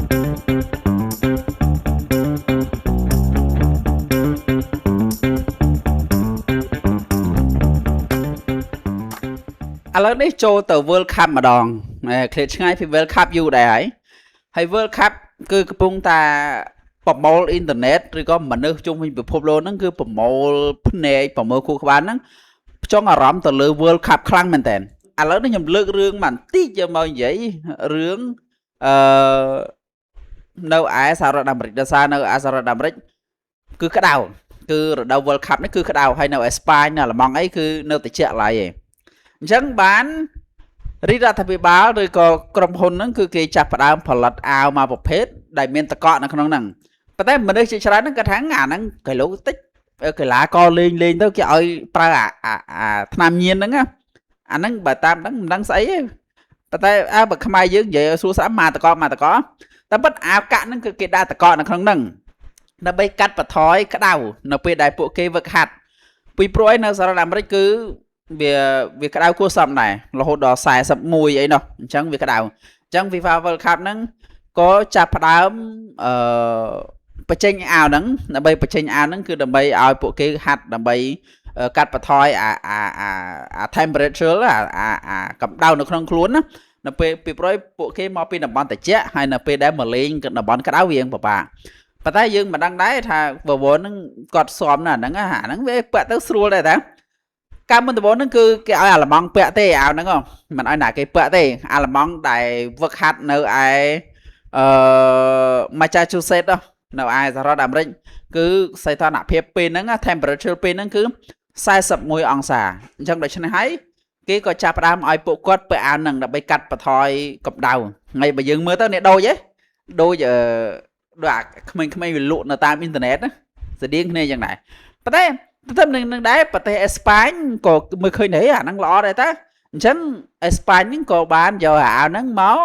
ឥឡូវនេះចូលទៅ World Cup ម្ដងឃ្លាតឆ្ងាយពី World Cup យូរដែរហើយហើយ World Cup គឺកំពុងតែប្រមូលអ៊ីនធឺណិតឬក៏មនុស្សជុំវិញពិភពលោកហ្នឹងគឺប្រមូលភ្នែកប្រមូលខួរក្បាលហ្នឹងចង់អារម្មណ៍ទៅលើ World Cup ខ្លាំងមែនតើឥឡូវនេះខ្ញុំលើករឿងបន្តិចយកមកនិយាយរឿងអឺនៅឯសហរដ្ឋអាមេរិកដោយសារនៅឯសហរដ្ឋអាមេរិកគឺក្តៅគឺរដូវ World Cup នេះគឺក្តៅហើយនៅអេស្ប៉ាញនៅអាល្លឺម៉ង់អីគឺនៅត្រជាក់ឡើយឯងអញ្ចឹងបានរាជរដ្ឋាភិបាលឬក៏ក្រុមហ៊ុនហ្នឹងគឺគេចាប់ផ្ដើមផលិតអាវមួយប្រភេទដែលមានតកក់នៅក្នុងហ្នឹងប៉ុន្តែមនុស្សជាច្រើនហ្នឹងគាត់ថាអាហ្នឹងគីឡូតិចកីឡាករលេងលេងទៅគេឲ្យប្រើអាអាថ្នាំញៀនហ្នឹងណាអាហ្នឹងបើតាមហ្នឹងមិនដឹងស្អីទេប៉ុន្តែអើបើខ្មែរយើងនិយាយឲ្យសួរស្ដាប់មកតកមកតកតែពិតអាវកាក់ហ្នឹងគឺគេដាក់តកនៅក្នុងហ្នឹងដើម្បីកាត់បន្ថយក្តៅនៅពេលដែលពួកគេវឹកហាត់ពីព្រោះឯនៅសហរដ្ឋអាមេរិកគឺវាក្តៅគួរសមដែររហូតដល់41អីនោះអញ្ចឹងវាក្តៅអញ្ចឹង FIFA World Cup ហ្នឹងក៏ចាប់ផ្ដើមអឺបញ្ចេញអាវហ្នឹងដើម្បីបញ្ចេញអាវហ្នឹងគឺដើម្បីឲ្យពួកគេហាត់ដើម្បីកាត់បន្ថយអាអាអាអា temperature អាអាអាកម្ដៅនៅក្នុងខ្លួនណានៅពេលពីព្រោះពួកគេមកពីតំបន់ត្រជាក់ហើយនៅពេលដែលមកលេងតំបន់ក្តៅវាពិបាកប៉ុន្តែយើងមិនដឹងដែរថាវវហ្នឹងគាត់ស៊ាំណាស់ហ្នឹងអាហ្នឹងវាពាក់ទៅស្រួលដែរតាកាលមុនដំបូងហ្នឹងគឺគេឲ្យអាល្លឺម៉ង់ពាក់ទេអាវហ្នឹងមិនឲ្យណាគេពាក់ទេអាល្លឺម៉ង់ដែលវឹកហាត់នៅឯអឺ Massachusetts នៅឯសហរដ្ឋអាមេរិកគឺសីតុណ្ហភាពពេលហ្នឹង temperature ពេលហ្នឹងគឺ41អង្សាអញ្ចឹងដូច្នេះហើយគេក៏ចាប់ផ្ដើមឲ្យពួកគាត់ពាក់អាវហ្នឹងដើម្បីកាត់បន្ថយកម្ដៅថ្ងៃបើយើងមើលទៅនេះដូចហ៎ដូចអឺដូចអាក្មេងៗវាលក់នៅតាមអ៊ីនធឺណិតណាស្តៀងគ្នាយ៉ាងដែរប៉ុន្តែទន្ទឹមនឹងនឹងដែរប្រទេសអេស្ប៉ាញក៏មើលឃើញដែរអាហ្នឹងល្អដែរតាអញ្ចឹងអេស្ប៉ាញហ្នឹងក៏បានយកអាវហ្នឹងមក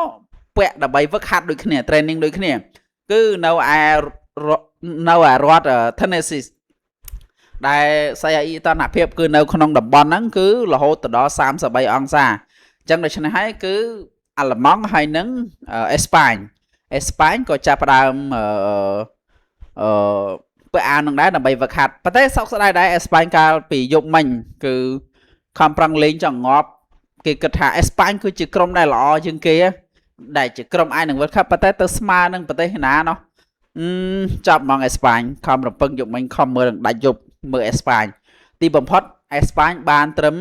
ពាក់ដើម្បីវឹកហាត់ដូចគ្នា training ដូចគ្នាគឺនៅឯនៅឯរដ្ឋ Tennessee ដែលសីតុណ្ហភាពគឺនៅក្នុងតំបន់ហ្នឹងគឺរហូតទៅដល់33អង្សាអញ្ចឹងដូច្នេះហើយគឺអាល្លឺម៉ង់ហើយនឹងអេស្ប៉ាញអេស្ប៉ាញក៏ចាប់ផ្ដើមអឺអឺពាក់អាវនឹងដែរដើម្បីវឹកហាត់ប៉ុន្តែសោកស្ដាយដែរអេស្ប៉ាញកាលពីយប់មិញគឺខំប្រឹងលេងចង់ងាប់គេគិតថាអេស្ប៉ាញគឺជាក្រុមដែលល្អជាងគេដែលជាក្រុមអាចនឹង World Cup ប៉ុន្តែទៅស្មើនឹងប្រទេសណាណោះអឺចាប់ហ្មងអេស្ប៉ាញខំរំពឹងយប់មិញខំមើលនឹងដាច់យប់មើលអេស្ប៉ាញទីបំផុតអេស្ប៉ាញបានត្រឹម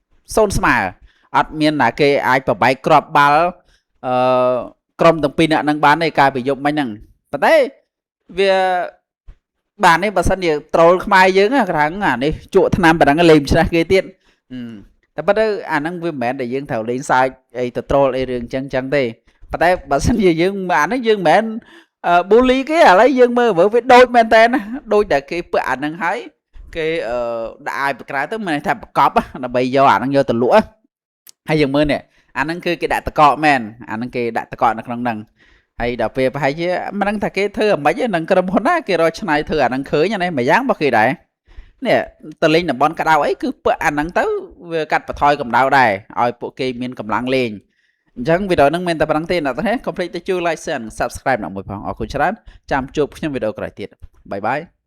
0ស្មើអត់មានណាគេអាចប្របែកគ្រាប់បាល់អឺក្រុមទាំងពីរនាក់នឹងបានទេកាលពីយប់មិញហ្នឹងប៉ុន្តែវាបាននេះបើសិនជាត្រូលខ្មែរយើងក្រាំងអានេះជក់ថ្នាំប៉ុណ្ណឹងលេងឈ្នះគេទៀតតែប៉ុន្តែអាហ្នឹងវាមិនមែនដែលយើងត្រូវលេងសើចអីទៅត្រូលអីរឿងចឹងចឹងទេប៉ុន្តែបើសិនជាយើងអានេះយើងមិនមែនប៊ូលីគេឥឡូវយើងមើលវាដូចមែនតើណាដូចតែគេពាក់អាហ្នឹងហើយគេដាក់ឲ្យបក្រៅទៅមានន័យថាប្រកបដើម្បីយកអាហ្នឹងយកទៅលក់ហើយយើងមើលនេះអាហ្នឹងគឺគេដាក់តកកមែនអាហ្នឹងគេដាក់តកកនៅក្នុងហ្នឹងហើយដល់ពេលប្រហែលជាមិនដឹងថាគេធ្វើអាម៉េចនឹងក្រុមហ៊ុនណាគេរកឆ្នៃធ្វើអាហ្នឹងឃើញអានេះមួយយ៉ាងរបស់គេដែរនេះទៅលេងតំបន់ក្តៅអីគឺពាក់អាហ្នឹងទៅវាកាត់បន្ថយកម្ដៅដែរឲ្យពួកគេមានកម្លាំងលេងអញ្ចឹងវីដេអូហ្នឹងមានតែប៉ុណ្្នឹងទេអ្នកទាំងនេះកុំភ្លេចទៅជួយ like share និង subscribe ដល់មួយផងអរគុណច្រើនចាំជួបខ្ញុំវីដេអូក្រោយទៀត bye bye.